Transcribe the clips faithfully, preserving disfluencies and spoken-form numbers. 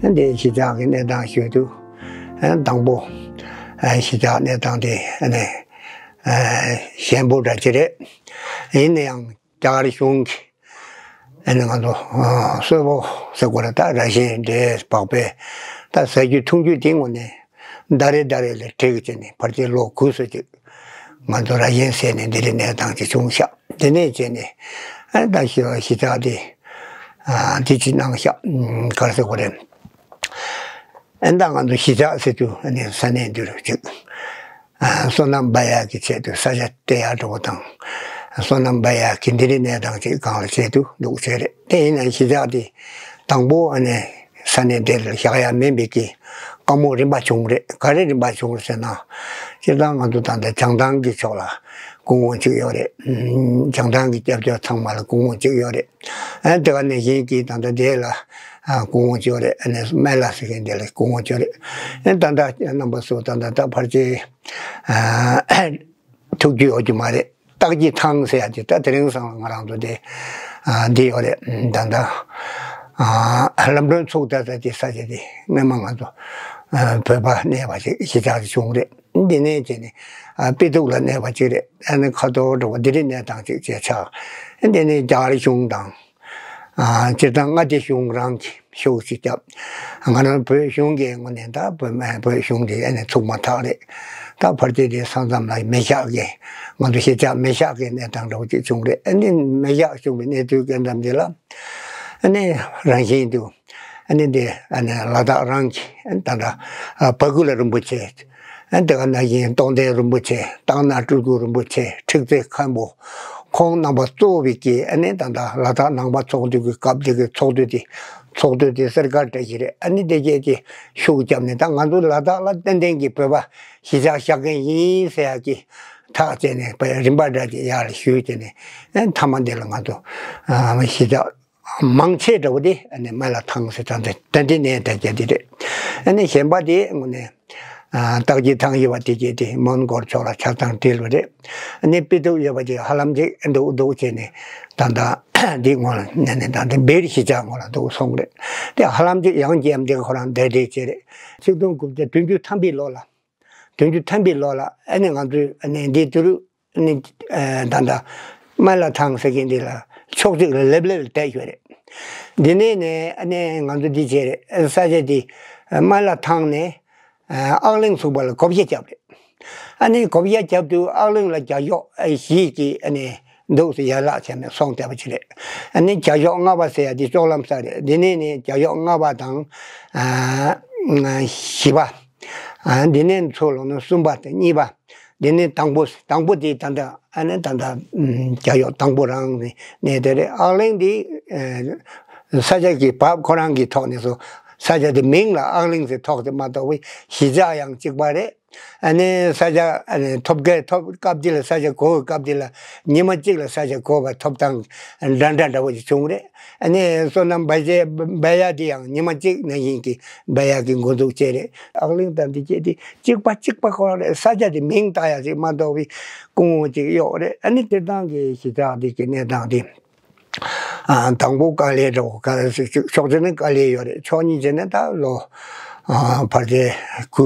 འདི་གཞིས་ཆགས་ཀྱི་གནས་སྟངས་ཞུས་དུས། དང་པོ། གཞིས་ཆགས་གནས་སྟངས་དེ་ནི་ཞན་པོ་འདྲ་ཅིག་རེད། ཡིན་ན་ཡང་རྒྱ་གར་གཞུང་གིས་ཨ་ནི་ང་ཚོ་གསོལ་ཕོགས་ཟེར་དགོས་རེད། ད་ར་ཤན་འདྲེས་བག་ཕེབས་ད་ཟ་རྒྱུ་འཐུང་རྒྱུ་དེ་ངོ་ནས་ཟླ་རེ་ཟླ་རེ་ལ་སྤྲད་ཀྱི་བྱས་ནས་ཕལ་ཆེར་ལོ་དགུ་ཙམ་ཅིག་ང་ཚོ་ར་ཤན་ཟས་ནས་འདི་རིགས་གནས་སྟངས་ཅིག་བྱུང་ཤག་དེ་ནས་བྱས་ནས་ཨ་ད་གཞིས་གཞིས་ཆགས་དེ་ཨ་དེ་ཅིག་གནང་ཤག་ག་རེ་ཟེར་དགོས་རེད། ཨ་ད་ང་ཚོ་གཞིས་ཆགས་ཟེར་དུས་ཨ་ནི་ས་གནས་འདི་རུ་ཅིག་ཨ་སོ་ནམ་པ་ཡག་གི་ཆེད་དུ་ས་ཆ་སྟེར་ཡག་འགྲོ་བ་དང་། སོ་ནམ་པ་ཡག་གི་འདི་རིགས་གནས་སྟངས་ཅིག་སྒང་ལ་ཆེད་དུ་འདུག་བྱས་རེད། དེ་ཡིན་ན་གཞིས་ཆགས་དེ་དང་པོ་ཨ་ནི་ས་གནས་དེ་ལ་བཞག་ཡ་མིན་པའི་གི་དཀའ་མོ་རིམ་པ་བྱུང་རེད། ག་རེ་རིམ་པ་བྱུང་རེད་ཟེར་ན། སྤྱིར་བཏང་ང་ཚོ་ད་ལྟ་བྱང་ཐང་གི་ཕྱོགས་ལ་སྐུ་ངོ་གཅིག་ཡོད་རེད། ཨ་བྱང་ཐང་གི་སྐྱབས་བཅོལ་ཚང་མ་ལ་སྐུ་ངོ་གཅིག་ཡོད་རེད། ཨ་དེ་ག་ནས་གཞན་གྱི་ད་ལྟ་དེ་ལ་ཨ་སྐུ་ངོ་གཅིག་ཡོད་རེད། ཨ་ནས་སྨན་བླ་ཟེར་མཁན་དེ་ལ་སྐུ་ངོ་གཅིག་ཡོད་རེད། ཨ་ད་ལྟ་རྣམ་པ་ཚོ་ད་ལྟ་ད་ཕལ་ཆེར་ཨ་ཐུག་རྒྱུ་ཡོད་རྒྱུ་མ་རེད། སྟག་གི་ཐང་ཟེར་ཡ་དེ་ད་དེ་རིང་སང་ང་རང་ཚོ་དེ་ཨ་འདི་ཡོད་རེད། ད་ལྟ་ཨ་ལམ་གྲོན་ཚུགས་ད་ད་དེ་ས་ཆ་དེ་སྔོན་མ་ང་ཚོ་ཨ་བོད་པ་གནས་པ་ཞིག་གཞིས་ཆགས་ཤིག་བྱུང་རེད། འདི་ནས་བྱས་ནས་ཨ་དཔེ་ཐུག་ལ་གནས་པ་ཅིག་རེད། ཨ་ནི་ཁ་ཐོར་འགྲོ་བ་འདི་རིགས་གནས་སྟངས་ཅིག་བྱས་ཆགས། འདི་ནས་རྒྱ་གར་གཞུང་དང་ཨ་སྤྱིར་བཏང་མངའ་སྡེ་གཞུང་རང་གིས་ཤུགས་ཤིག་བརྒྱབ། ང་རང་བོད་གཞུང་གི་ངོས་ནས་ད་བོད་མ་བོད་གཞུང་དེ་ཨ་ནི་ཚུགས་མ་ཐག་རེད། ད་ཕལ་ཆེར་དེ་ས་མཚམས་ལ་མེ་ཤག་གི་ང་ཚོ་གཞིས་ཆགས་མེ་ཤག་གི་གནས་སྟངས་འདྲ་བོ་ཅིག་བྱུང་རེད། ཨ་ནི་མེ་ཤག་བྱུང་བའི་གནས་ཚུལ་སྐད་འདམ་དེ་ལ་ཨ་ནི་རང་བཞིན་དུ། ཨ་ནི་འདི་ཨ་ནི་ལ་དྭགས་རང་གི་ཨ་ནི་ད་ལྟ་ཨ་བ་ཀུ་ལ་རིན་པོ་ཆེ། ཨ་ནི་དེ་ག་ནང་བཞིན་རྟོགས་ལྡན་རིན་པོ་ཆེ། སྟག་ནག་སྤྲུལ་སྐུ་རིན་པོ་ཆེ། ཁྲིག་རྩེ་མཁན་པོ། ཁོང་རྣམ་པ་གཙོ་བོ་བའི་གི་ཨ་ནི་ད་ལྟ་ལ་དྭགས་ནང་པ་ཚོགས་འདུ་གི་སྐབས་དེ་གི་ཚོགས་འདུ་དེ་ཚོགས་འདུ་དེ་གསེར་དཀར་བཀྲ་ཤིས་རེད། ཨ་ནི་དེ་གས་ཀྱི་ཤུགས་བརྒྱབ་ནས་ད་ང་ཚོ་ལ་དྭགས་ལ་ཏན་ཏན་གྱི་བོད་པ་གཞིས་ཆགས་བཞག་མཁན་ཡིན་ཟེར་ཡག་གི་ཐག་བཅད་ནས་རིམ་པ་འདྲ་ཅིག་ཡར་ཞུས་བྱས་ནས་ཨ་ནི་མཐའ་མ་འདི་ལ་ང་ཚོ་ཨ་གཞིས་ཆགས། མང་ཆེ་འདྲ་བོ་དེ་ཨ་ནི་སྨན་བླ་ཐང་ཟེར་ཐང་དེ་ད་འདི་ནས་ད་རྒྱ་དེ་རེད། ཨ་ནི་གཞན་པ་དེ་དངོས་གནས་ཨ་སྟག་གི་ཐང་ཡོད་པ་དེ་གྱད་དེ་མོན་གྷོ་ཕྱོགས་ལ་ཆགས་སྟངས་དེ་ལོ་རེད། ཨ་ནི་དཔེ་ཐུག་ཡོད་པ་དེ་ཧ་ལམ་ཅིག་འདུག་འདུག་བྱས་ནས་ད་ལྟ་འདི་སྔོན་ལ་ནས་ནས་ད་ལྟ་བེར་གཞིས་ཆགས་སྔོན་ལ་འདུག་སོང་རེད། དེ་ཧ་ལམ་ཅིག་ཡང་རྒྱ་འདི་ཁོ་རང་བདེ་བདེ་བྱས་རེད། ཆིག་སྟོང་དགུ་བརྒྱ་བདུན་ཅུ་ཐམ་པའི་ལོ་ལ། བདུན་ཅུ་ཐམ་པའི་ལོ་ལ་ཨ་ནི་ང་ཚོས་ཨ་ནི་འདི་དུས་རུ་ནི་ཨ་ད་ལྟ་སྨན་བླ་ཐང་ཟེར་མཁན་འདི་ལ་ཕྱོགས་གཅིག་ལ་ལེབ་ལེབ་བསྡད་ཡོད་རེད། འདི་ནས་ནས་ཨ་ནི་ང་ཚོ་འདི་བྱས་རེད། ས་ཆ་འདི་སྨན་བླ་ཐང་ནས་ཨ་ཨག་གླིང་ཚུགས་པ་ལ་བགོ་བཤའ་བརྒྱབ་རེད། ཨ་ནི་བགོ་བཤའ་བརྒྱབ་དུས་ཨག་གླིང་ལ་རྒྱ་ཤོག་ཨ་བཞི་གི་ཨ་ནི་འདུག་སེ་ཡན་ལག་བྱས་ནས་སོང་བསྡད་པ་ཅིག་རེད། ཨ་ནི་རྒྱ་ཤོག་ལྔ་པ་ཟེར་ཡ་འདི་ལྕོག་ལམ་ས་རེད། འདི་ནས་ནི་རྒྱ་ཤོག་ལྔ་པ་དང་ཨ་བཞི་པ། ཨ་འདི་ནས་ཚུར་ལོག་ན་གསུམ་པ་དང་གཉིས་པ། འདི་ནས་དང་པོ་དང་པོ་དེ་ད་ལྟ་ཨ་ནི་ད་ལྟ་ཨམ་རྒྱ་ཤོག་དང་པོ་རང་ནས་ནས་དེ་རེད། ཨག་གླིང་འདི་ཨ་ས་ཆ་གི་བབ་ཁོ་རང་གི་ཐོག་ནས་སུ་ས་ཆ་དེ་མིང་ལ་ཨག་གླིང་ཟེར་ཐོགས་ཏེ་མ་གཏོགས་པའི་གཞིས་ཆགས་ཡང་གཅིག་པ་རེད། ཨ་ནི་ས་ཆ་ཨ་ནི་ཐོབ་སྐལ་ཐོབ་སྐབས་དེ་ལ་ས་ཆ་གོ་བའི་སྐབས་དེ་ལ་ཉི་མ་གཅིག་ལ་ས་ཆ་གོ་བ་ཐོབ་ཐང་འདྲ་འདྲ་འདྲ་བོ་ཞིག་བྱུང་རེད། ཨ་ནི་སོ་ནམ་བ་ཅེ་བ་ཡ་དེ་ཡང་ཉི་མ་གཅིག་ནང་བཞིན་གྱི་བ་ཡ་གི་འགོ་འཛུགས་བྱས་རེད། ཨག་གླིང་དང་འདི་བཅས་དེ་གཅིག་པ་གཅིག་པ་ཁོ་རང་རེད། ས་ཆ་དེ་མིང་བཏགས་ཡ་ཞིག་མ་གཏོགས་པའི་སྐུ་ངོ་གཅིག་གཡོག་རེད། ཨ་ནི་དེ་དང་གི་གཞིས་ཆགས་འདི་གི་གནས་སྟངས་དེ། ཨ་དང་པོ་དཀའ་ལས་འདྲ་བོ་ག་རེ་ཟེར་ཅིག་ཕྱོགས་གཅིག་ནས་དཀའ་ལས་ཡོད་རེད། ཕྱོགས་གཉིས་བྱས་ན་ད་ལོ་ཨ་ཕལ་ཆེར་དགུ་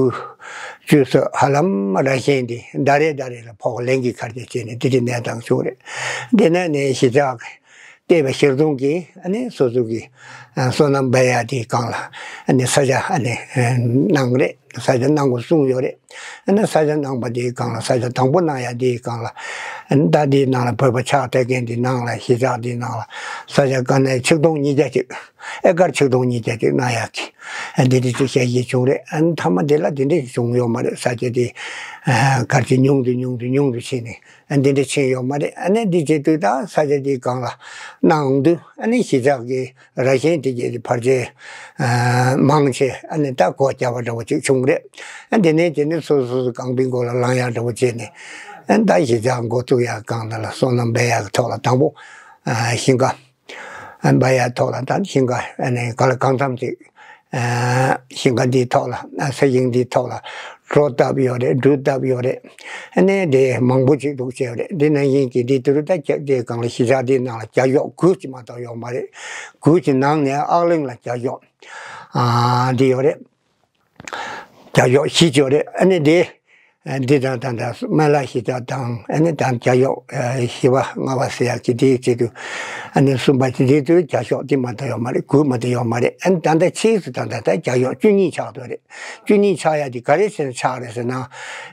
བཅུ་ཙམ་ཧ་ལམ་ར་ཤན་དེ་ཟླ་རེ་ཟླ་རེ་ལ་ཕོགས་ལེན་གྱི་ཁར་ཆ་བྱས་ནས་དེ་དེ་གནས་སྟངས་བྱུང་རེད། དེ་ནས་ནས་གཞིས་ཆགས་བལྟས་པའི་ཤེར་རྫོང་གིས་ཨ་ནི་སོ་སོ་གི་ཨ་སོ་ནམ་བ་ཡ་དེའི་སྒང་ལ་ཨ་ནི་ས་ཆ་ཨ་ནི་གནང་རེད། ས་ཆ་གནང་དགོས་གསུངས་ཡོད་རེད། ཨ་ནི་ས་ཆ་གནང་པ་དེའི་སྒང་ལ་ས་ཆ་དང་པོ་གནང་ཡ་དེའི་སྒང་ལ་ཨ་ནི་ད་དེའི་ནང་ལ་བོད་པ་ཕྱག་བཏབ་མཁན་དེ་ནང་ལ་གཞིས་ཆགས་དེའི་ནང་ལ་ས་ཆ་དཀའ་ངལ་ཆིག་སྟོང་ཉིས་བརྒྱ་ཅིག་ཨེ་ཀར་ཆིག་སྟོང་ཉིས་བརྒྱ་ཅིག་གནང་ཡ་གི་ཨ་འདི་འདྲ་ཅིག་བཤད་ཀྱི་བྱུང་རེད། ཨ་ནི་མཐའ་མ་དེ་ལ་དེ་འདྲ་ཞིག་བྱུང་ཡོད་མ་རེད། ས་ཆ་དེ་ཨ་གར་གྱི་ཉུང་དུ་ཉུང་དུ་ཉུང་དུ་ཕྱིན་ནས། ཨ་འདི་འདྲ་ཕྱིན་ཡོད་མ་རེད། ཨ་ནི་འདི་བྱེད་དུས་ད་ས་ཆ་འདིའི་སྒང་ལ་གནང་དུས་ཨ་ནི་གཞིས་ཆགས་ཀྱི་ར་ཤན་དེ་གྱད་དེ་ཕལ་ཆེར་ཨ་མང་ཆེ་ཨ་ནི་ད་སྒོ་བརྒྱབ་པ་འདྲ་བོ་ཅིག་བྱུང་རེད། ཨ་འདི་ནས་དེ་ནས་སོ་སོ་སོ་རྐང་པའི་མགོ་ལ་ལངས་ཡག་འདྲ་བོ་བྱས་ནས་ཨ་ད་གཞིས་ཆགས་འགོ་བཙུགས་ཡག་སྒང་དེ་ལ་སོ་ནམ་བ་ཡ་གི་ཐོག་ལ་དང་པོ་ཨ་ཤིང་ཀ་ཨ་བ་ཡ་ཐོག་ལ་ད་ཤིང་ཀ་ཨ་ནི་ག་ལ་གང་འཚམ་ཅིག་ ཨ་ཞིང་ཁ་འདིའི་ཐོག་ལ། ཨ་ས་ཞིང་འདིའི་ཐོག་ལ་རོ་བཏབ་ཡོད་རེད། འབྲུ་བཏབ་ཡོད་རེད། ཨ་ནི་དེ་མང་པོ་ཅིག་འདུག་བྱས་ཡོད་རེད། འདི་ནང་བཞིན་གྱི་འདི་དུས་ད་ཁྱེད་དེ་གང་ལ་གཞིས་ཆགས་འདིའི་ནང་ལ་རྒྱ་ཤོག་དགུ་ཅིག་མ་གཏོགས་ཡོད་མ་རེད། དགུ་ཅིག་ནང་ནས་ཨག་གླིང་ལ་རྒྱ་ཤོག་ཨ་འདི་ཡོད་རེད། རྒྱ་ཤོག་བཞི་ཅིག་ཡོད་རེད། ཨ་ནི་དེ། འདི་དང་ད་ལྟ་སྨན་བླ་གཞིས་ཆགས་དང་། ཨ་ནི་ད་རྒྱ་ཤོག་བཞི་པ་ལྔ་པ་ཟེར་ཡག་གི་དེའི་ཆེད་དུ། ཨ་ནི་གསུམ་པ་དེ་དུས་རྒྱ་ཤོག་དེ་མ་གཏོགས་ཡོད་མ་རེད། དགུ་མ་གཏོགས་ཡོད་མ་རེད། ཨ་ནི་ད་ལྟ་ཕྱིས་སུ་ད་ལྟ་ད་རྒྱ་ཤོག་བཅུ་གཉིས་ཆགས་འདུག་རེད། བཅུ་གཉིས་ཆགས་ཡག་དེ་ག་རེ་བྱས་ནས་ཆགས་རེད་ཟེར་ན།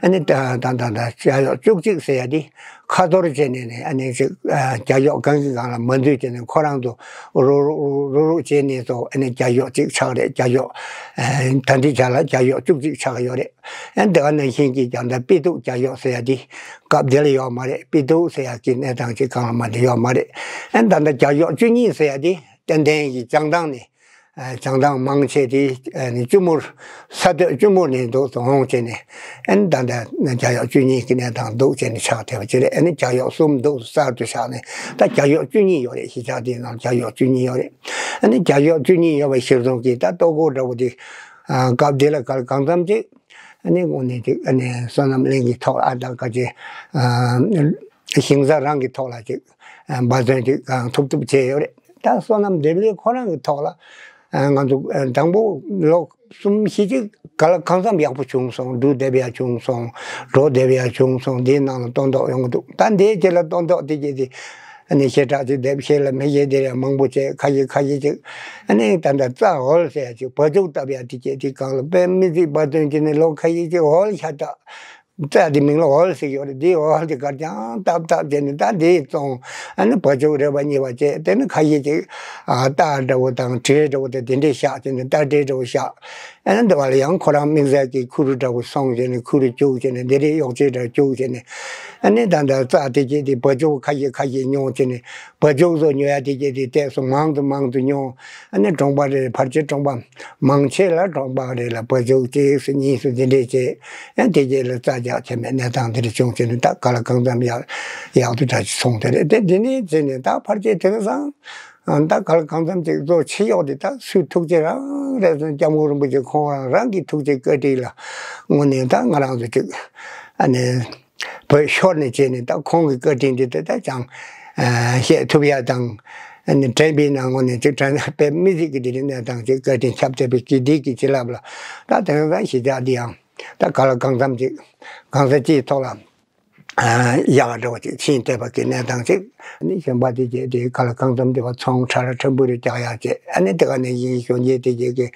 ཨ་ནི་ད་ད་ད་ད་རྒྱ་ཤོག་བཅུ་གཅིག་ཟེར་ཡག་དེ་ཁ་ཐོར་བྱས་ནས་ནས། ཨ་ནི་ཅིག་ཨ་རྒྱ་ཤོག་གང་གི་གང་ལ་མ་འཛུལ་བྱས་ནས་ཁོ་རང་ཚོ་རུག་རུག་རུག་རུག་བྱས་ནས་ཚོ། ཨ་ནི་རྒྱ་ཤོག་གཅིག་ཆགས་རེད། རྒྱ་ཤོག་ཨ་ད་འདི་ཆ་ལ་རྒྱ་ཤོག་བཅུ་གཅིག་ཆགས་ཡོད་རེད། ཨ་ནི་དེ་ག་ནང་བཞིན་གྱི་ཀྱང་ད་དཔེ་ཐུག་རྒྱ་ཤོག་ཟེར་ཡ་དེ་སྐབས་དེ་ལ་ཡོད་མ་རེད། དཔེ་ཐུག་ཟེར་ཡ་གི་གནས་སྟངས་ཅིག་གང་ལ་མ་དེ་ཡོད་མ་རེད། ཨ་ནི་ད་ལྟ་རྒྱ་ཤོག་བཅུ་གཉིས་ཟེར་ཡ་དེ་ཏན་ཏན་གྱི་བྱང་ཐང་ནས། ཨ་བྱང་ཐང་མང་ཆེ་དེ་ཨ་ནི་ལྕི་མོར། ས་སྟོད་ལྕི་མོ་ནས་འདུག་སེ་འོང་བྱས་ནས། ཨ་ནི་ད་ལྟ་རྒྱ་ཤོག་བཅུ་གཉིས་ཀྱི་གནས་སྟངས་འདུག་བྱས་ནས་ཆགས་བསྡད་པ་ཅིག་རེད། ཨ་ནི་རྒྱ་ཤོག་གསུམ་འདུག་སེ་གསར་དུ་བཞག་ནས་ད་རྒྱ་ཤོག་བཅུ་གཉིས་ཡོད་རེད། གཞིས་ཆགས་དེའི་ནང་རྒྱ་ཤོག་བཅུ་གཉིས་ཡོད་རེད། ཨ་ནི་རྒྱ་ཤོག་བཅུ་གཉིས་ཡོད་པ་གཞིར་བཟུང་གིས་ད་ལྟོ་གོས་འདྲ་བོ་དེ། ཨ་སྐབས་དེ་ལ་ག་ལ་གང་འཚམ་ཅིག་ཨ་ནི་དངོས་གནས་ཅིག་ཨ་ནི་བསོད་ནམས་གླིང་གི་ཐོག་ལ། ཨ་ད་ག་ཅིག་ཨ་ཞིང་ས་རང་གི་ཐོག་ལ་ཅིག་ཨ་འབད་བརྩོན་ཅིག་གང་ཐུབ་ཐུབ་བྱས་ཡོད་རེད། ད་བསོད་ནམས་འདེབས་ལས་ཁོ་རང་གི་ཐོག་ལ། ཨ་ང་ཚོ་ཨ་དང་པོ་ལོ་གསུམ་བཞི་ཅིག་ག་ལ་གང་འཚམ་ཡག་པོ་བྱུང་སོང་། འབྲུ་འདེབས་ཡ་བྱུང་སོང་། རོ་འདེབས་ཡ་བྱུང་སོང་། དེའི་ནང་ལ་སྟོན་ཐོག་ཡོང་གི་འདུག་ད་འདིའི་རྗེས་ལ་སྟོན་ཐོག་དེ་གྱད་དེ། ཨ་ནི་ཞེ་དྲག་ཅིག་འདེབས། ཤེས་ལ་མི་ཤེས་དེ་རེད། མང་པོ་བྱས། ཁ་ཤས་ཁ་ཤས་ཅིག་ཨ་ནི་ད་ལྟ་རྩྭ་ཧོལ་ཟེར་ཡ་ཅིག་བ་ཕྱུགས་བཏབ་ཡ་དེ་གྱད་དེ་གང་ལ་དཔེ་མི་སྲིད་འབད་བརྩོན་བྱས་ནས་ལོ་ཁ་ཤས་ཅིག་ཧོལ་ཤ་སྟག་རྩྭ་དེ་མིང་ལ་ཧོལ་ཟེར་གྱི་ཡོད་རེད། དེའི་ཧོལ་དེ་གར་རྐྱང་བཏབ་བཏབ་བྱས་ནས་ད་དེ་བཙོང་། ཨ་ནི་བ་ཕྱུགས་རེ་བ་གཉིས་པ་བྱས། དེ་ནི་ཁ་ཤས་ཅིག་ཨ་རྟ་འདྲ་བོ་དང་བྲེ་འདྲ་བོ་དང་དེ་འདྲས་བཞག་བྱས་ནས། རྟ་དྲེལ་འདྲ་བོ་བཞག་ཨ་ནི་འདི་བ་ལ་ཡང་ཁོ་རང་དམིགས་བསལ་གྱི་ཁུ་རུ་འདྲ་བོ་སོང་བྱས་ནས། ཁུ་རུ་བཅུག་བྱས་ནས། འདི་རེད། གཡོག་བྱེད་འདྲ་བཅུག་བྱས་ནས། ཨ་ནི་ད་ལྟ་རྩྭ་དེ་གྱད་དེ་བ་ཕྱུགས་ཁ་ཤས་ཁ་ཤས་ཉོ་བྱས་ནས། བ་ཕྱུགས་ཚོ་ཉོ་ཡ་དེ་གྱད་དེ་ཏོག་ཙམ་མང་དུ་མང་དུ་ཉོ། ཨ་ནི་གྲོང་པ་རེ་ཕལ་ཆེར་གྲོང་པ་མང་ཆེ་ལ་གྲོང་པ་རེ་ལ་བ་ཕྱུགས་གཅིག་སུ་གཉིས་སུ་འདི་འདྲས་བྱས། ཨ་དེ་གྱད་ལ་རྩྭ་རྒྱག་བྱས་མེད་གནས་སྟངས་འདི་འདྲས་བྱུང་བྱས་ནས། ད་ག་ལ་གང་འཚམ་ཡག་ཡག་ཏུ་འདྲ་ཅིག་སོང་དེ་རེད། དེ་འདི་ནས་བྱས་ནས་ད་ཕལ་ཆེར་དེང་སང་ད་ག་ལ་གང་འཚམ་ཅིག་གཙོ་ཆེ་ཤོས་དེ་ད་སུའི་ཐུགས་རྗེ་རང་རེད་ཟེར། སྐྱབས་མགོན་རིན་པོ་ཆེ་ཁོང་རང་རང་གི་ཐུགས་རྗེ་བཀའ་དྲིན་ལ་དངོས་གནས་ད་ང་རང་ཚོ་ཅིག་ཨ་ནི་བོད་ཤོར་ནས་བྱས་ནས། ད་ཁོང་གི་བཀའ་དྲིན་དེ་ད་ད་ཅང་ཨ་བཤད་ཐུབ་ཡ་དང་། ཨ་ནི་དྲན་པའི་ནང་དངོས་གནས་ཅིག་དྲན་པའི་མི་ཟིག་གི་དེ་རིང་གནས་སྟངས་ཅིག་བཀའ་དྲིན་ཁྱབ་བརྡལ་བའི་དགེ་སྡིག་གི་བྱིན་རླབས་ལ། ད་དེང་སང་གཞིས་ཆགས་འདི་ཡང་ད་ག་ལ་གང་འཚམ་ཅིག་གང་ས་ཅིའི་ཐོག་ལ་ཨ་ཡག་འདྲ་བོ་ཅིག་ཕྱིན་བསྡད་པ་གི་གནས་སྟངས་ཅིག་ཨ་ནི་གཞན་པ་དེ་གྱད་དེ་ག་ལ་གང་འཚམ་དེ་བ་ཚོང་ཁྲ་ར་ཁྲ་འབུ་རེ་རྒྱག་ཡག་བྱས། ཨ་ནི་དེ་ག་ནས་ཡིན་གཞོན་སྐྱེས་དེ་གྱད་ཀྱི་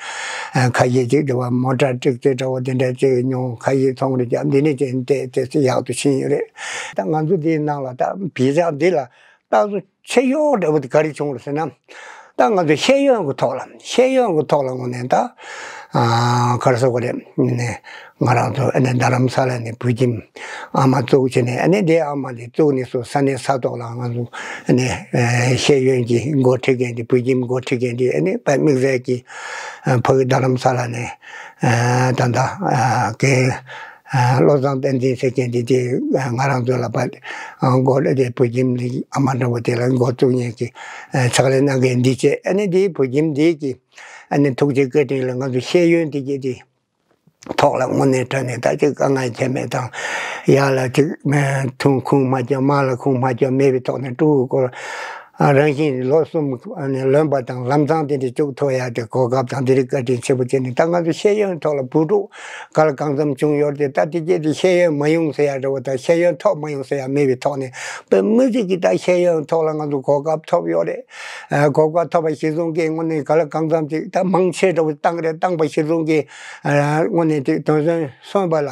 ཨ་ཁ་ཤས་ཅིག་དེ་བ་མོ་ཊ་ཀྲིག་ཙེ་འདྲ་བོ་དེ་འདྲ་ཅིག་ཉོ། ཁ་ཤས་ཚོང་རེ་རྒྱག། འདི་ནས་ཅིག་བལྟས་བལྟས་ཚེ་ཡག་ཏུ་ཕྱིན་ཡོད་རེད། ད་ང་ཚོ་འདིའི་ནང་ལ་ད་གཞིས་ཆགས་འདི་ལ་རྟག་ཏུ་ཆེ་ཤོས་འདྲ་བོ་དེ་ག་རེ་བྱུང་རེད་ཟེར་ན། ད་ང་ཚོ་ཤེས་ཡོན་གྱི་ཐོག་ལ། ཤེས་ཡོན་གྱི་ཐོག་ལ་དངོས་གནས་ད་ཨ་ག་རེ་ཟེར་དགོས་རེད། ནས་ང་རང་ཚོ་ཨ་ནི་རྡ་རམ་ས་ལ་ནས་བོད་ཁྱིམ་ཨ་མ་བཙུགས་བྱས་ནས། ཨ་ནི་དེ་ཨ་མ་དེ་བཙུགས་ནས་སུ་ས་གནས་ས་ཐོག་ལ་ང་ཚོ་ཨ་ནི་ཨ་ཤེས་ཡོན་གྱི་འགོ་ཁྲིད་མཁན་དེ། བོད་ཁྱིམ་འགོ་ཁྲིད་མཁན་དེ་ཨ་ནི་དཔེ་དམིགས་བསལ་གྱི་ཨ་ཕ་གི་རྡ་རམ་ས་ལ་ནས་ཨ་ད་ལྟ་ཨ་རྒན་ཨ་བློ་བཟང་བསྟན་འཛིན་ཟེར་མཁན་དེ། དེ་ང་རང་ཚོ་ལ་ཕར་འགོ་ལ་དེ་བོད་ཁྱིམ་ལ་ཨ་མ་འདྲ་བོ་དེ་ལ་འགོ་བཙུགས་མཁན་གྱི་ཨ་ཕྱག་ལས་གནང་མཁན་འདི་བྱས། ཨ་ནི་དེའི་བོད་ཁྱིམ་འདི་གི་ཨ་ནི་ཐུགས་རྗེ་བཀའ་དྲིན་ལ་ང་ཚོ་ཤེས་ཡོན་དེ་གྱད་དེ་ཐོག་ལ་དངོས་གནས་དྲང་གནས་ད་ཅིག་དཀའ་ངལ་འཕྲད་མེད་དང་། ཡར་ལ་ཅིག་ཐུང་ཁུངས་མ་བཅོ། མར་ལ་ཁུངས་མ་བཅོ་མེད་པའི་ཐོག་ནས་ཕྲུ་གུ་སྐོར་རང་བཞིན་ལོ་གསུམ་ལོན་པ་དང་ལམ་སང་དེ་འདྲ་བཅུག་ཐུབ་ཡ་དེ་གོ་སྐབས་དང་དེ་འདྲའི་བཀའ་དྲིན་ཆེན་པོ་བྱས་ནས། ད་ང་ཚོ་ཤེས་ཡོན་ཐོག་ལ་བུ་ཕྲུག་ག་ལ་གང་འཚམ་བྱུང་ཡོད་དེ། ད་དེ་གྱད་དེ་ཤེས་ཡོན་མ་ཡོང་ཟེར་ཡ་འདྲ་བོ་དང་། ཤེས་ཡོན་ཐོབ་མ་ཡོང་ཟེར་ཡ་མེད་པའི་ཐོག་ནས། དཔེ་མི་སྲིད་ཀྱི་ད་ཤེས་ཡོན་ཐོག་ལ་ང་ཚོ་གོ་སྐབས་ཐོབ་ཡོད་རེད། ཨ་གོ་སྐབས་ཐོབ་པ་གཞིར་བཟུང་གིས་དངོས་གནས་ག་ལ་གང་འཚམ་ཅིག་ད་མང་ཆེ་འདྲ་བོ་བཏང་རེད། བཏང་པ་གཞིར་བཟུང་གིས་ཨ་དངོས་གནས་དེ་དོན་ཚན་གསུམ་པ་ལ་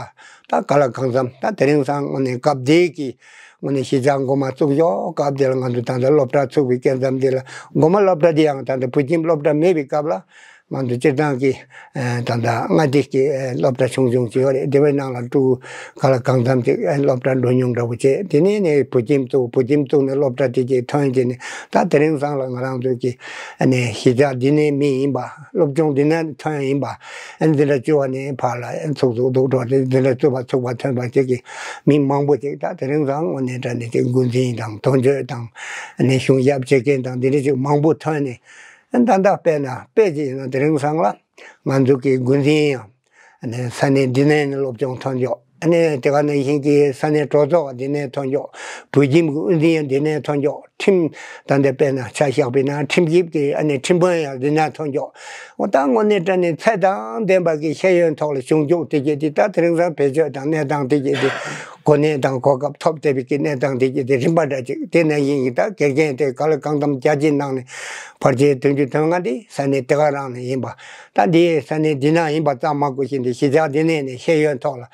ད་ག་ལ་གང་འཚམ། ད་དེ་རིང་སང་དངོས་གནས་སྐབས་དེ་གི་དངོས་གནས་གཞིས་ཆགས་འགོ་མ་བཙུགས་ཡོད་སྐབས་དེ་ལ། ང་ཚོ་ད་ལྟ་སློབ་གྲྭ་ཚུགས་པའི་སྐབས་མཚམས་དེ་ལ། འགོ་མ་སློབ་གྲྭ་དེ་ཡང་ད་ལྟ་བོད་ཁྱིམ་སློབ་གྲྭ་མེད་པའི་སྐབས་ལ། ང་ཚོ་སྤྱིར་བཏང་གི་ཨ་ད་ལྟ་མངའ་སྡེ་གི་ཨ་སློབ་གྲྭ་ཆུང་ཆུང་ཅིག་ཡོད་རེད། དེ་བའི་ནང་ལ་ཕྲུ་གུ་ག་ལ་གང་འཚམ་ཅིག་ཨ་སློབ་གྲྭ་འགྲོ་མྱོང་འདྲ་བོ་བྱས། དེ་ནས་ནས་བོད་ཁྱིམ་བཙུགས། བོད་ཁྱིམ་བཙུགས་ནས་སློབ་གྲྭ་དེ་གྱད་ཐོན་བྱས་ནས། ད་དེ་རིང་སང་ལ་ང་རང་ཚོ་གི་ཨ་ནི་གཞིས་ཆགས་འདི་ནས་མི་ཡིན་པ། སློབ་ཆུང་འདི་ནས་ཐོན་ཡིན་པ། ཨ་ནི་འདི་འདྲ་བཅུ་བ་ནས་ཕར་ལ་ཨ་ཚུགས་ཚུགས་འདུག་འགྲོ་དེ། འདི་འདྲ་བཅུ་བ་ཚུགས་པ་ཐོན་པ་ཅིག་གི་མི་མང་པོ་ཅིག་ད་དེ་རིང་སང་དངོས་གནས་དྲང་གནས་ཅིག་འགོ་འཛིན་དང་དོན་གཅོད་དང་། ཨ་ནི་གཞུང་ཞབས་བྱེད་མཁན་དང་འདི་འདྲ་ཅིག་མང་པོ་ཐོན་ནས། ཨ་ནི་ད་ལྟ་དཔེར་ན་དཔེ་ཅིག་ཡིན་ན། དེ་རིང་སང་ལ་ ང་ཚོ་གི་འགོ་འཛིན་ཡང་ས་གནས་འདི་ནས་ནི་སློབ་སྦྱོང་ཐོན་ཆོག་ཨ་ནི་དེ་ག་ནང་བཞིན་གྱི་ས་གནས་གྲོས་ཚོགས་འདི་ནས་ཐོན་ཆོག་བོད་ཁྱིམ་གྱི་དབུ་འཛིན་ཡང་འདི་ནས་ཐོན་ཆོག་ཁྲིམས་ད་ལྟ་དཔེར་ན་ཆ་བཞག་པས་ན་ཁྲིམས་ཞིབ་ཀྱི་ཨ་ནི་ཁྲིམས་དཔོན་ཡང་འདི་ནས་ཐོན་ཆོག་འོ་ད་དངོས་གནས་དྲང་གནས་ཚད་དང་ལྡན་པ་གི་ཤེས་ཡོན་ཐོག་ལ་བྱུང་ཆོག་དེ་གྱད་དེ་ད་དེ་རིང་སང་བེད་སྤྱོད་དང་གནས་སྟངས་དེ་གྱད་དེ་གོ་གནས་དང་གོ་སྐབས་ཐོབ་བསྡད་པའི་གི་གནས་སྟངས་དེ་གྱད་དེ་རིམ་པ་འདྲ་ཅིག་དེ་ནས་ཡིན་ཡིན་ད་དགེ་རྒན་དེ་ག་ལ་གང་འཚམ་རྒྱ་ཆེའི་ནང་ནས་བར་ཆད་དོན་རྒྱུ་དོན་ལྔ་དེ་ས་གནས་དེ་ག་རང་ནས་ཡིན་པ། ད་འདི་ས་གནས་འདི་ན་ཡིན་པ་ཙམ་མ་གོ་བཞིན་དུ་གཞིས་ཆགས་འདི་ནས་ནས་ཤེས་ཡོན་ཐོག་ལ་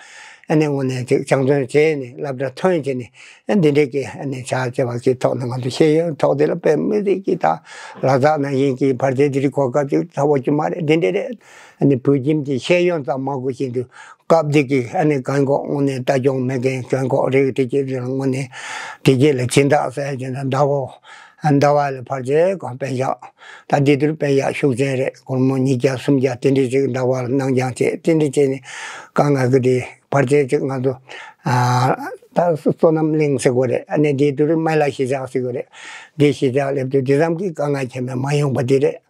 ཨ་ནི་དངོས་གནས་ཅིག་སྦྱང་བརྩོན་བྱས་ནས་སློབ་གྲྭ་ཐོན་བྱས་ནས་ཨ་འདི་འདྲའི་གི་ཨ་ནི་བྱ་བྱེད་པ་གི་ཐོག་ནས་ང་ཚོ་ཤེས་ཡོན་ཐོག་དེ་ལ་དཔེ་མི་སྲིད་ཀྱི་ད་ལ་དྭགས་ན་ཡིན་གྱི་བར་ཆད་འདི་རིགས་གོ་སྐབས་ཅིག་ཚ་བོ་ཅིག་མ་རེད་འདི་འདྲ་རེད། ཨ་ནི་བོད་ཁྱིམ་གྱི་ཤེས་ཡོན་ཙམ་མ་གོ་བཞིན་དུ་སྐབས་འདི་གི་ཨ་ནི་གང་གོ་དངོས་གནས་ལྟ་སྐྱོང་མེད་མཁན་གང་གོ་རིགས་དེ་གྱད་དེ་ལ་དངོས་གནས་དེ་གྱད་ལ་སྦྱིན་བདག་ཟེར་གྱི་ན་ཟླ་བོ་ཟླ་བ་ལ་བར་ཆད་གང་དཔེ་བཞག་ད་འདི་དུས་དཔེ་ཡག་ཤུགས་ཆེན་རེད། སྒོར་མོ་ཉིས་བརྒྱ་སུམ་བརྒྱ་དེ་འདྲས་ཅིག་འདྲ་བར་གནང་རྐྱང་བྱས་དེ་འདྲས་བྱས་ནས་དཀའ་ངལ་གྱི་དེ་བར་ཆད་ཅིག་ང་ཚོ་ཨ་ད་བསོད་ནམས་གླིང་ཟེར་དགོས་རེད། ཨ་ནི་འདི་དུས་སྨད་ལ་གཞིས་ཆགས་ཟེར་དགོས་རེད། འདི་གཞིས་ཆགས་སླེབས་དུས་འདི་ཙམ་གྱི་དཀའ་ངལ་ཆེན་པོ་མ་ཡོང་པ་འདི་རེད།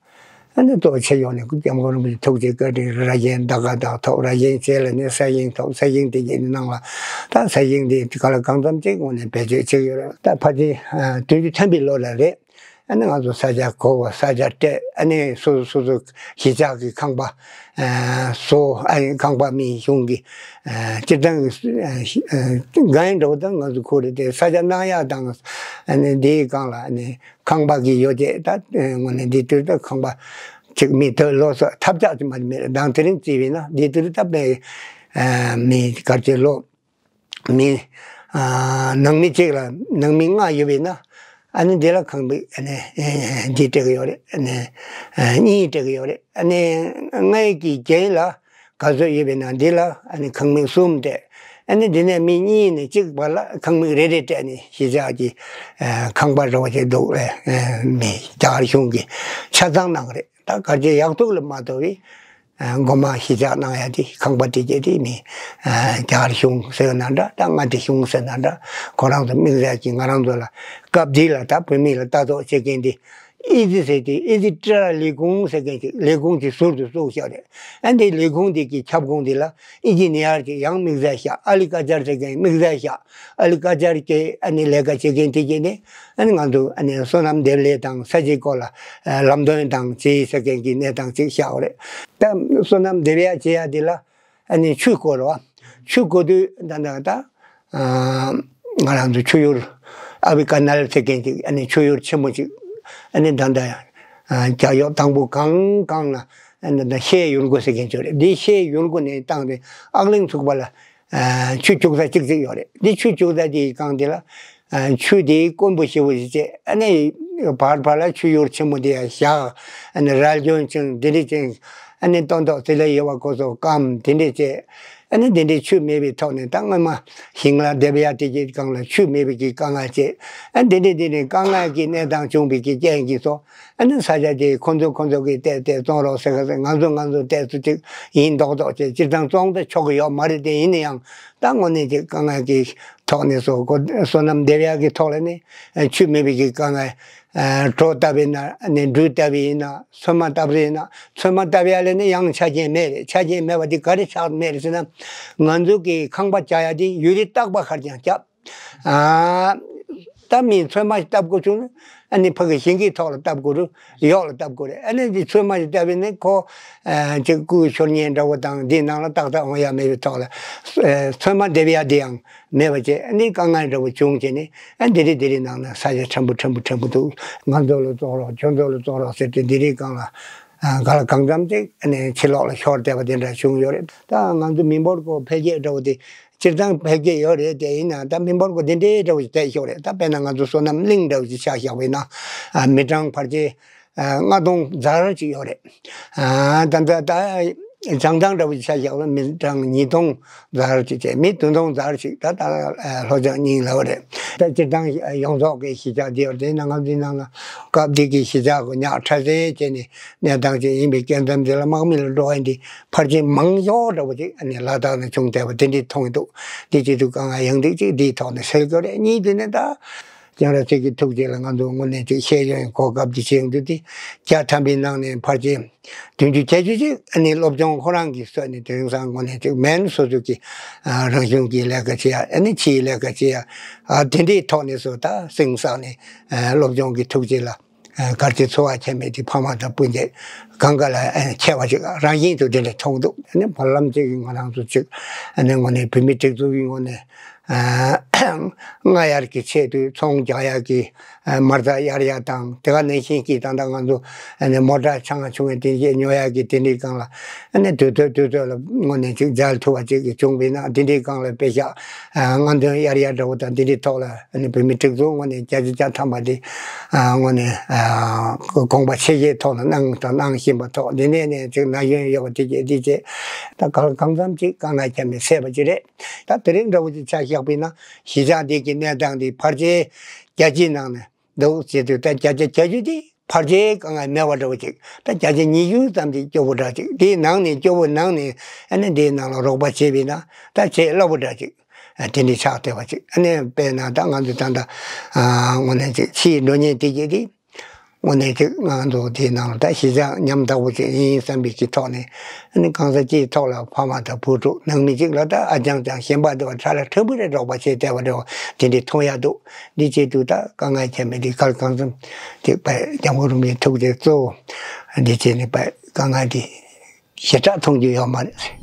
ཨ་ནི་གཙོ་ཆེ་ཡོང་ནས་སྐུ་སྐྱབས་མགོན་རིན་པོ་ཆེ་ཐུགས་རྗེ་བཀའ་དྲིན་རྭ་ཆེན་ད་ག་དག་ཐོབ་རྭ་ཆེན་རྗེས་ལ་ནི་ས་ཞིང་ཐོབ་ས་ཞིང་དེ་གྱད་ནི་ནང་ལ་ད་ས་ཞིང་འདི་ག་ལ་གང་འཚམ་ཅིག་དངོས་གནས་བེད་སྤྱོད་བྱེད་ཀྱི་ཡོད་རེད། ད་ཕལ་ཆེར་དུས་རྒྱུན་ཐོན་པའི་ལོ་ལ་རེད། ཨ་ནི་ང་ཚོ་ས་ཆ་གོ་བ་ས་ཆ་སྤྲད་ཨ་ནི་སོ་སོ་སོ་སོ་གཞིས་ཆགས་ཀྱི་ཁང་པ་བཟོ་ཨ་ནི་ཁང་པ་མི་གཞུང་གི་སྤྱིར་བཏང་གི་གང་ཡིན་འགྲོ་དང་ང་ཚོ་ཁོ་རེ་དེ་ས་ཆ་གནང་ཡག་དང་ཨ་ནི་འདིའི་སྒང་ལ་ཨ་ནི་ཁང་པ་གི་ཡོ་བྱད་ད་དངོས་གནས་འདི་དུས་ད་ཁང་པ་ཅིག་མི་ཐོས་ལོ་སོ་ཐབས་ཆག་ཅིག་མ་མེད་དང་དེ་རིང་བརྩིས་པས་ན་འདི་དུས་ད་མི་གར་ཆེ་ལོ། མི། ནང་མི་གཅིག་ལ་ནང་མི་ལྔ་ཡོད་པས་ན། ཨ་ནི་འདི་ལ་ཁང་པ་ཨ་ནི་འདི་སྤྲད་ཀྱི་ཡོད་རེད། ཨ་ནི་གཉིས་སྤྲད་ཀྱི་ཡོད་རེད། ཨ་ནི་ལྔའི་གི་རྒྱན་ལ་ག་ཚོད་ཡོད་པས་ན་འདི་ལ་ཨ་ནི་ཁང་མིག་གསུམ་སྤྲད། ཨ་ནི་འདི་ནས་མི་གཉིས་ནས་གཅིག་བར་ལ་ཁང་མིག་རེ་རེ་སྤྲད་ནས་གཞིས་ཆགས་ཀྱི་ཁང་པ་རོགས་བྱེད་འདུག་ལས་མི་རྒྱ་གར་གཞུང་གི་ཆ་ཚང་གནང་གི་རེད། ད་གར་གྱི་ཡག་ཐུག་ལ་མ་གཏོགས་པའི། མགོ་མ་གཞིས་ཆགས་གནང་ཡ་དེ་ཁང་པ་དེ་གྱད་དེ་མི། རྒྱ་གར་གཞུང་ཟེར་ན་འདྲ་ད་མངའ་སྡེ་གཞུང་ཟེར་ན་འདྲ་ཁོ་རང་ཚོ་དམིགས་བསལ་གྱིས་ང་རང་ཚོ་ལ་སྐབས་འདི་ལ་ད་བོད་མི་ལ་ལྟ་རྟོག་བྱེད་མཁན་དེ་ཨི་ཛི་ཟེར་དེ་ཨི་ཛི་ཏྲ་ལས་ཁུངས་ཟེར་མཁན་ཅིག་ལས་ཁུངས་ཀྱི་ཟུར་དུ་བཙུགས་བཞག་རེད། ཨ་འདི་ལས་ཁུངས་འདི་གི་ཁྱབ་ཁོངས་འདི་ལ་ཨི་ཛི་ནི་ཡར་གྱི་ཡང་དམིགས་བསལ་བཞག་ཨ་ལི་ཀ་ཅར་ཟེར་མཁན་དམིགས་བསལ་བཞག་ཨ་ལི་ཀ་ཅར་གྱི་ཨ་ནི་ལས་ཀ་བྱེད་མཁན་དེ་གྱད་ནི། ཨ་ནི་ང་ཚོ་ཨ་ནི་བསོད་ནམས་འདེབས་ལས་དང་ས་ཆའི་སྐོར་ལ་ལམ་སྟོན་དང་ཅི་ཟེར་མཁན་གྱི་གནས་སྟངས་ཅིག་བཞག་པ་རེད། ད་བསོད་ནམས་འདེབས་ཡ་བྱེད་ཡ་དེ་ལ་ཨ་ནི་ཆུ་བསྐོར་བ། ཆུ་བསྐོར་དུས་ད་ལྟ་ད་ང་རང་ཚོ་ཆུ་ཡུར་ཨ་བི་ཀ་ནལ་ཟེར་མཁན་ཅིག་ཨ་ནི་ཆུ་ཡུར་ཆེན་མོ་ཅིག་ཨ་ནི་ད་ལྟ་རྒྱ་གཡོག་དང་པོ་གང་གང་ན་ཨ་ནི་ད་ཤེལ་ཡུར་སྒོ་ཟེར་མཁན་ཅིག་རེད། འདི་ཤེལ་ཡུར་སྒོ་ནས་བཏང་སྟེ་ཨག་གླིང་ཚུགས་པ་ལ། ཆུ་བྱུག་ས་གཅིག་གཅིག་ཡོད་རེད། འདི་ཆུ་བྱུག་ས་དེའི་སྒང་དེ་ལ་ཆུ་དེའི་དཀོན་པོ་ཞེ་པོ་ཞིག་བྱས། ཨ་ནི་བར་བར་ལ་ཆུ་ཡུར་ཆེན་མོ་དེ་ཡང་བཞག་ཨ་ནི་རལ་གྲི་ཅན་འདི་འདྲ་ཅན་ཨ་ནི་སྟོན་ཐོག་དེ་ལ་ཡོད་པ་ཁོ་ཚོ་སྐམ་དེ་འདྲ་བྱས། ཨ་ནི་དེ་འདྲའི་ཆུ་མེད་པའི་ཐོག་ནས་ད་སྔོན་མ་ཞིང་ལ་འདེབས་ཡ་དེ་གྱད་སྒང་ལ་ཆུ་མེད་པའི་གི་དཀའ་ངལ་བྱས། ཨ་འདི་འདྲ་འདི་འདྲའི་དཀའ་ངལ་གྱི་གནས་སྟངས་བྱུང་བའི་གི་རྐྱེན་གྱིས་སོ། ཨ་ནི་ས་ཆ་དེ་ཁོ་ཚོ་ཁོ་ཚོ་གིས་བལྟས་བལྟས་བཙོང་རོགས་ཟེར་ག་ཟེར་ང་ཚོ་ང་ཚོ་བལྟས་ཚོ་ཅིག་ཡིན་མདོག་མདོག་བྱས་སྤྱིར་བཏང་བཙོང་ད་ཆོག་གི་ཡོད་མ་རེད། དེ་ཡིན་ན་ཡང་ད་དངོས་གནས་ཅིག་དཀའ་ངལ་གྱི་ཐོག་ནས་སོ་གོ་བསོད་ནམས་འདེབས་ཡག་གི་ཐོག་ལ་ནི་ཆུ་མེད་པའི་གི་དཀའ་ངལ་གྲོ་བཏབ་པས་ན་ནི་འབྲུ་བཏབ་པས་ཡིན་ན་ཚོད་མ་བཏབ་རེད་ན་ཚོད་མ་བཏབ་ཡག་ལ་ནི་ཡང་ཆ་རྐྱེན་མེད་རེད། ཆ་རྐྱེན་མེད་པ་དེ་ག་རེ་ཆགས་མེད་རེད་ཟེར་ན་ང་ཚོ་གི་ཁང་པ་བཅག་ཡག་དེ་ཡུ་རི་བཏགས་པ་ཁར་ཀྱང་བརྒྱབ། ཨ། ད་མི་ཚོད་མ་ཞིག་བཏབ་དགོས་བྱུང་ན་ཨ་ནི་ཕ་གི་ཞིང་གི་ཐོག་ལ་བཏབ་དགོས་རུ་གཡོག་ལ་བཏབ་དགོས་རེད། ཨ་ནི་འདི་ཚོད་མ་ཞིག་བཏབ་པས་ནི་ཁོ་ཅིག་སྐུ་ཤོར་ཉེན་འདྲ་བོ་དང་འདི་ནང་ལ་ཏག་ཏག་འོང་ཡ་མེད་པའི་ཐོག་ལ་ཚོད་མ་འདེབས་ཡ་འདི་ཡང་མེད་པ་བྱས། ཨ་ནི་དཀའ་ངལ་འདྲ་བོ་བྱུང་བྱས་ནས་ཨ་འདི་རེད་འདི་རེད་ནང་ན་ས་ཆ་ཕྲན་བུ་ཕྲན་བུ་ཕྲན་བུ་འདུག་ང་ཚོ་ལ་བཙོང་རོགས་ཁྱོད་ཚོ་ལ་བཙོང་རོགས་ཟེར་ཏེ་འདི་རེད་སྒང་ལ། ག་ལ་གང་འཚམ་ཅིག་ཨ་ནི་ཕྱི་ལོགས་ལ་ཤོར་བསྡད་པ་དེ་འདྲ་བྱུང་ཡོད་རེད། ད་ང་ཚོ་མི་འབོར་གོ་འཕེལ་རྒྱས་འདྲ་བོ་དེ་སྤྱིར་བཏང་འཕེལ་རྒྱས་ཡོད་རེད། དེ་ཡིན་ན་ད་མི་འབོར་གོ་དེ་འདྲའི་འདྲ་བོ་ཞིག་བསྡད་ཤོག་རེད། ད་དཔེར་ན་ང་ཚོ་བསོད་ནམས་གླིང་འདྲ་བོ་ཞིག་ཆ་བཞག་པ་ཡིན་ན་མི་གྲངས་ཕལ་ཆེར་ལྔ་སྟོང་ཛ་དྲག་ཅིག་ཡོད་རེད། ད་ད་ད་བྱང་ཐང་འདྲ་བོ་ཞིག་ཆ་བཞག་ན་མི་གྲངས་ཉིས་སྟོང་ཛ་དྲག་ཅིག་བྱས་མི་བདུན་སྟོང་ཛ་དྲག་ཅིག་ད་ད་ལྷོ་བྱང་གཉིས་ལ་ཡོད་རེད། ད་སྤྱིར་བཏང་ཡོངས་རྫོགས་ཀྱི་གཞིས་ཆགས་འདི་ཡོད་རེད། ནང་ང་འདི་ནང་ལ་སྐབས་འདི་གི་གཞིས་ཆགས་གོ་ཉག་ཕྲ་སེ་བྱས་ནས། གནས་སྟངས་ཅིག་ཡིན་པའི་རྐྱེན་ཙམ་དེ་ལ་དམག་མི་ལ་འགྲོ་བ་ཡིན་དེ་ཕལ་ཆེར་མང་ཤོས་འདྲ་བོ་ཅིག་ཨ་ནི་ལ་དྭགས་ནས་བྱུང་བསྡད་པ་དེ་འདྲས་མཐོང་གི་འདུག་དེ་བྱེད་དུས་དཀའ་ངལ་ཡང་འདུག་ཅིག་འདིའི་ཐོག་ནས་སེལ་དགོས་རེད། གཉིས་དེ་ནས་ད་ ལྕང་ར་ཚེ་གི་ཐུགས་རྗེ་ལ་ང་ཚོ་དངོས་གནས་ཅིག་ཤེས་ཡོན་གོ་སྐབས་ཅིག་བྱེད་འདུག་སྟེ། བརྒྱ་ཐམ་པའི་ནང་ནས་ཕལ་ཆེར་བདུན་ཅུ་བརྒྱད་ཅུ་ཅིག་ཨ་ནི་སློབ་སྦྱོང་ཁོ་རང་གི་སོ་ནས་དེང་སང་དངོས་གནས་ཅིག་མེན་སོ་སོ་གི་ཨ་རང་གཞུང་གི་ལས་ཀ་བྱེད་ཡ། ཨ་ནི་ཕྱིའི་ལས་ཀ་བྱེད་ཡ། ཨ་དེ་འདྲའི་ཐོག་ནས་སུ་ད་སེམས་བསགས་ནས་ཨ་སློབ་སྦྱོང་གི་ཐུགས་རྗེ་ལ་ཨ་གལ་ཏེ་འཚོ་བ་ཁྱད་མེད་དེ་ཕ་མ་དང་སྤུན་མཆེད་གང་ག་ལ་ཨ་ཁྱད་པར་ཅིག་རང་བཞིན་དུ་དེ་འདྲ་མཐོང་འདུག་ཨ་ནི་བར་ལམ་ཅིག་གི་ང་རང་ཚོ་ཅིག་ཨ་ནི་དངོས་གནས་བོད་མི་སྒྲིག་འཛུགས་ཀྱི་ངོས་ནས། ཨ་སྔ་ཡར་གྱི་ཆེད་དུ་ཚོང་རྒྱག་ཡག་གི་ཨ་མ་རྩ་གཡར་ཡག་དང་། དེ་ག་ནང་བཞིན་གྱི་ད་ལྟ་ང་ཚོ་ཨ་ནི་མོ་ཊ་ཆུང་ང་ཆུང་བའི་དེ་འདྲ་ཉོ་ཡག་གི་དེ་འདྲའི་སྒང་ལ་ཨ་ནི་དུས་ཚོད་དུས་ཚོད་ལ་དངོས་གནས་ཅིག་མཇལ་ཐུབ་པ་ཅིག་གི་བྱུང་བས་ན། དེ་འདྲའི་སྒང་ལ་དཔེ་ཤག་ཨ་སྔ་འདོན་གཡར་ཡག་འདྲ་བོ་དང་དེ་འདྲའི་ཐོག་ལ་ཨ་ནི་བོད་མི་སྒྲིག་འཛུགས་དངོས་གནས་བརྒྱ་ཆ་བརྒྱ་ཐམ་པ་དེ་ཨ་དངོས་གནས་ཨ་དགོངས་པ་ཆེ་བཞེས་ཐོག་ལ་གནང་དང་གནང་བཞིན་པ་ཐོག་འདི་ནས་ནས་ཅིག་ན་གཞོན་ཡོད་པ་དེ་གྱད་དེ་བྱས་ད་གང་གང་འཚམ་ཅིག་དཀའ་ངལ་ཁྱད་མེད་སེལ་བ་ཅིག་རེད། ད་དེ་རིང་འདྲ་བོ་ཅིག་ཆ་བཞག་པས་ན་གཞིས་ཆགས་འདི་གི་གནས་སྟངས་འདི་ཕལ་ཆེར་བརྒྱ་ཆའི་ནང་ནས་འདུག་བྱེད་དུས། ད་བརྒྱ་ཆ་བརྒྱད་ཅུ་དེ་ཕལ་ཆེར་དཀའ་ངལ་མེད་པ་འདྲ་བོ་ཅིག་ད་བརྒྱ་ཆ་ཉི་ཤུ་ཙམ་ཅིག་སྐྱོ་པོ་འདྲ་ཅིག་དེའི་ནང་ནས་སྐྱོ་པོ་ནང་ནས་ཨ་ནི་དེའི་ནང་ལ་རོགས་པ་བྱེད་པས་ན་ད་བྱེད་སླ་པོ་འདྲ་ཅིག་ཨ་དེ་འདྲའི་ཆགས་བསྡད་པ་ཅིག་ཨ་ནི་དཔེར་ན་ད་ང་ཚོ་ད་ལྟ་ཨ་དངོས་གནས་ཅིག་ཕྱིའི་འགྲོ་ཉེན་དེ་གྱད་དེ། དངོས་གནས་ཅིག་ང་ཚོ་དེའི་ནང་ལ་ད་གཞིས་ཆགས་ཉམ་ཐག་པོ་ཅིག་ཡིན་བསམ་པའི་གི་ཐོག་ནས་ཨ་ནི་གང་ཟག་སྤྱིའི་ཐོག་ལ་ཕ་མ་དང་བུ་ཕྲུག་ནང་མི་ཅིག་ལ་ད་ཨ་ཅང་ཅང་ཞེན་པ་འདྲ་བ་ཁྲ་ལ་ཁྲ་བུ་རེ་རོགས་པ་བྱེད་བསྡད་པ་འདྲ་བ་དེ་འདྲའི་མཐོང་ཡག་འདུག་འདི་བྱེད་དུས་ད་དཀའ་ངལ་ཁྱད་མེད་འདི་གལ་གང་འཚམ་ཅིག་བས་སྐྱབས་མགོན་རིན་པོ་ཆེའི་ཐུགས་རྗེ་གཙོ་བོ་འདི་བྱས་ནས་བས་དཀའ་ངལ་འདི་ཞེ་དྲག་མཐོང་རྒྱུ་ཡོད་མ་རེད།